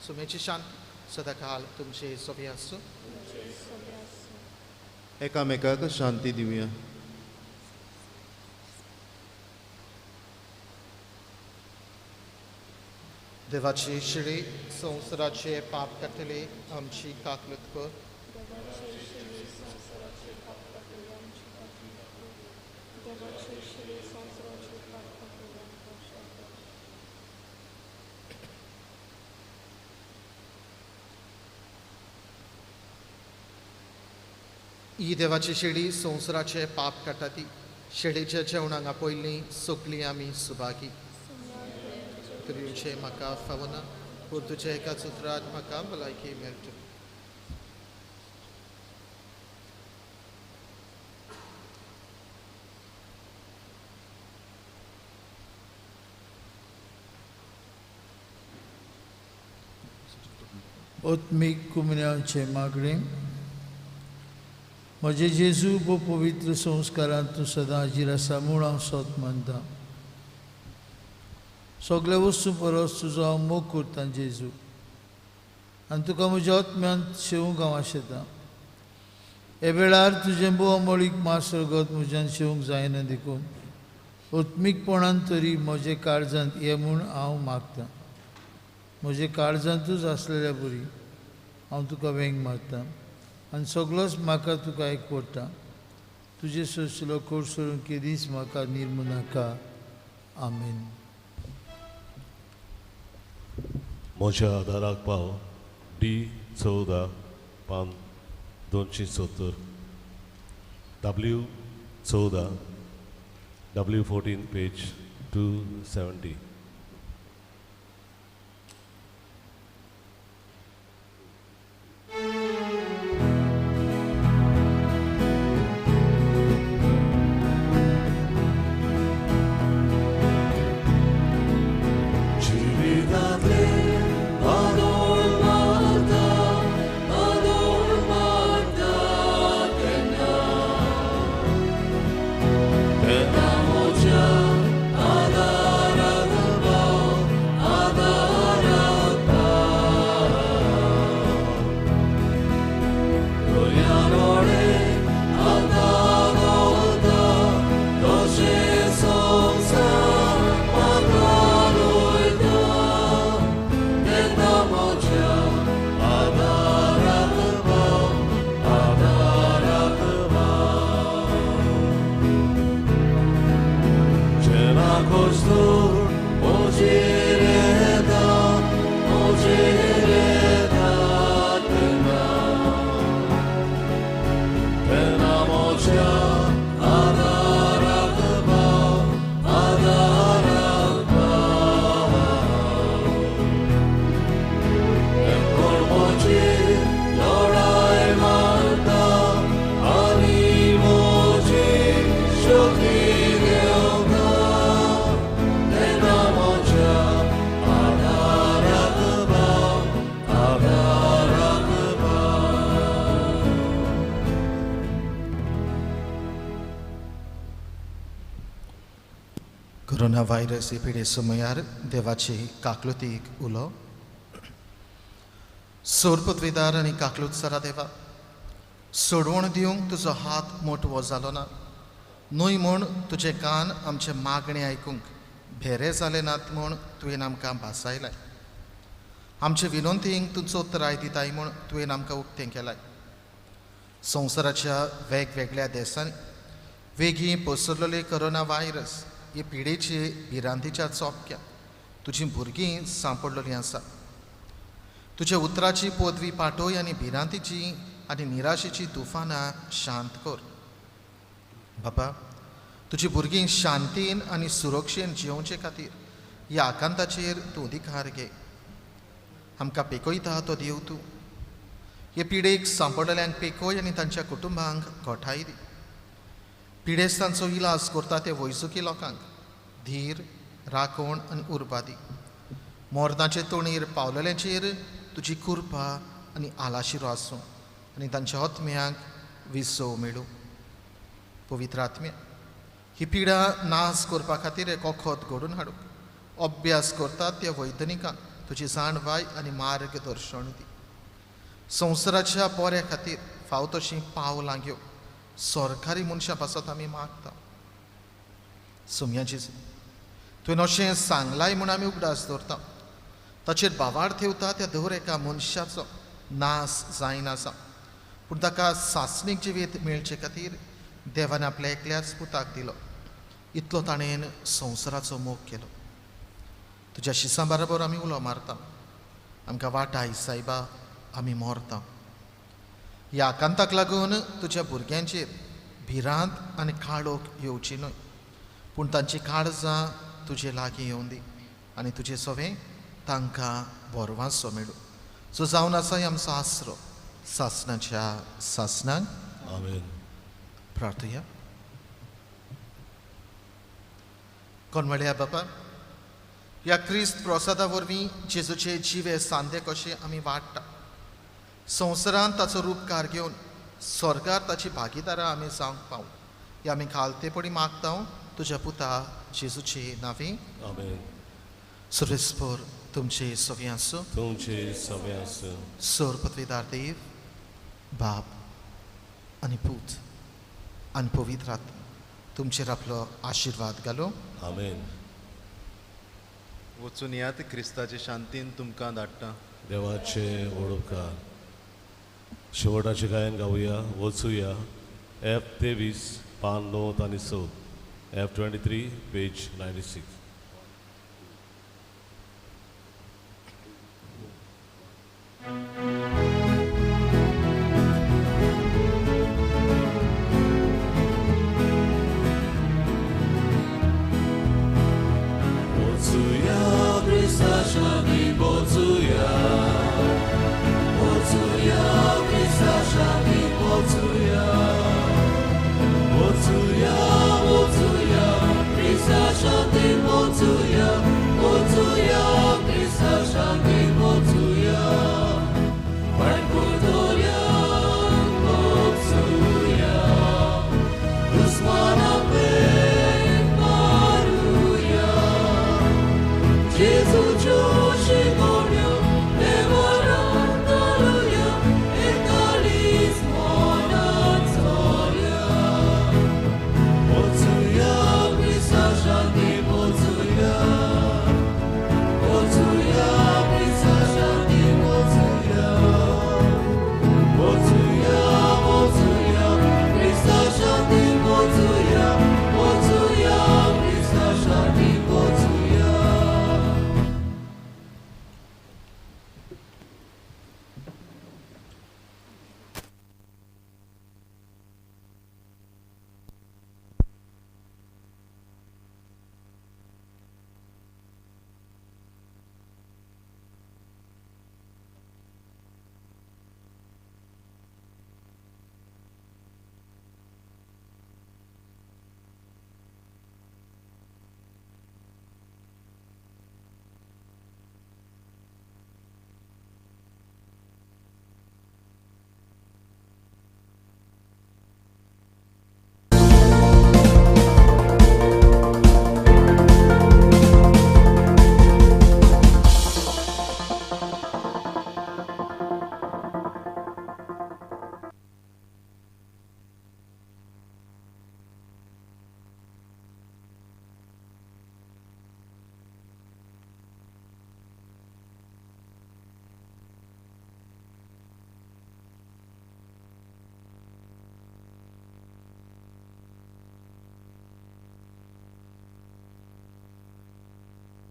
Speaker 2: सुमेची शांती सदांकाल तुमचे सोबी आसूं.
Speaker 6: एकामेकाक शांती दिवया.
Speaker 2: देवाची शिळी संवसाराचे पाप काडटली आमची काकलूत कर. ही देवाची शेळी संवसाराचे पाप काडटा ती शेळीच्या जेवणाक आपयल्ली सगळीं आमी सुभागी. तुमचें म्हाका फावना पूण तुज्या एका सुत्रांत म्हाका भलायकी मेळटा.
Speaker 7: आत्मीक कुमन्यांचें मागणें. म्हजे जेजू भो पवित्र संस्कारांत तूं सदां हाजीर आसा म्हूण हांव सोत मानता. सगल्या वस्तू परस तुजो हांव मोग करतां जेजू आनी तुका म्हज्या आत्म्यांत शेवूंक हांव आशेतां. हे वेळार तुजें भोव अमोळीक मास रगत म्हज्यान शेवूंक जायना देखून आत्मीकपणान तरी म्हजे काळजांत ये म्हूण हांव मागतां. म्हजे काळजांतूच आसलेल्या बरी हांव तुका वेंग मारतां आनी सगळोच म्हाका तुका एक पडटा. तुजें सोंसलो कोडसरून केदींच म्हाका निर्मू नाका. आमेन.
Speaker 3: म्हज्या आदाराक पाव डी 14 पान 270 W 14 W 14 page 270.
Speaker 2: Corona virus ही पिडे समयार देवाची काकलुतीक उलो. सोरपत्वेदार आनी काकलूत सरा देवा सोडवण दिवंक तुजो हात मोटवो जालो ना न्हय म्हूण तुजे कान आमचे मागणे आयकूंक भेरे जाले नात म्हूण तुवें आमकां भासायलाय. आमचे विनंतींक तुजो त्राय दिताय म्हूण तुवें आमकां उक्तें केलाय. संवसाराच्या वेगवेगळ्या देशांनी वेगीं पसरलेले कोरोना व्हायरस हे पिडेचे भिरांतीच्या चोपक्या तुजीं भुरगीं सांपडलेलीं आसा. तुज्या उतराची पदवी पाटोय आनी भिरांतीची आनी निराशेची तुफानां शांत कर. बाबा तुजी भुरगीं शांतीन आनी सुरक्षेन जियोवचे खातीर ह्या आकांताचेर तूं अधिकार घे. आमकां पेकयता तो देव तूं. हे पिडेक सांपडलेल्यांक पेकय आनी तांच्या कुटुंबांक गोठाय दी. पिडेस्तांचो इलाज करता ते वैजकी लोकांक धीर राखण आनी उर्बा दी. मरणाचे तोणीर पावलेल्यांचेर तुजी कृपा आनी आलाशिरो आसूं आनी तांच्या आत्म्यांक विसव मेळूं. पवित्र आत्म्या ही पिडा नाश करपा खातीर एक वखद घडोवन हाडूंक अभ्यास करतात त्या वैज्ञानिकांक तुजी जाणवाय आनी मार्गदर्शन दी. संवसाराच्या बऱ्या खातीर फाव तशीं पावलां घेव सरकारी मनशां पासत आमी मागता. सोमया जेजू, तुवें अशें सांगलाय म्हूण आमी उगडास दवरता. ताचेर भावार्थ ठेवता त्या दर एका मनशाचो नास जायना आसा, पूण ताका सासणीक जिवीत मेळचे खातीर देवान आपल्या एकल्याच पुताक दिलो. इतलो ताणें संवसाराचो मोग केलो. तुज्या शिसां बरोबर आमी उलो मारता, आमकां वाटाय सायबा, आमी मरता. ह्या आकांताक लागून तुज्या भुरग्यांचेर भिरांत आनी काळोख येवची न्हय, पूण तांची काळजां तुजे लागीं येवन दी आनी तुजे सवें तांकां बरवासो मेळूं. सो जावन आसा आमचो आसरो सासणाच्या सासणाक.
Speaker 3: आमेन.
Speaker 2: प्रार्थया. कोणवळ्या बापा, ह्या क्रिस्त प्रसादा वरवीं जेजूचे जिवे सांदे कशे आमी वाडटा. संवसारांत ताचो रूपकार घेवन स्वर्गार ताची भागीदारां आमी जावंक पावूं, हे आमी खालतेपणी मागता तुज्या पुता जेजूचे नांवी.
Speaker 3: आमेन.
Speaker 2: सर्वेस्पर तुमचे सवे आसूं.
Speaker 3: तुमचे सवे आसूं.
Speaker 2: सोर पदवीदार देव बाप आनी पूत आनी पवित्र आत्मा तुमचेर आपलो आशिर्वाद घालूं.
Speaker 3: आमेन.
Speaker 6: वचून यात, क्रिस्ताचे शांतीन तुमकां धाडटा.
Speaker 3: देवाचे ओडकार. शेवटाचे गायन गावया. वचुया. एफ 23 पान 9 आनी 6, एफ 23 पेज 96.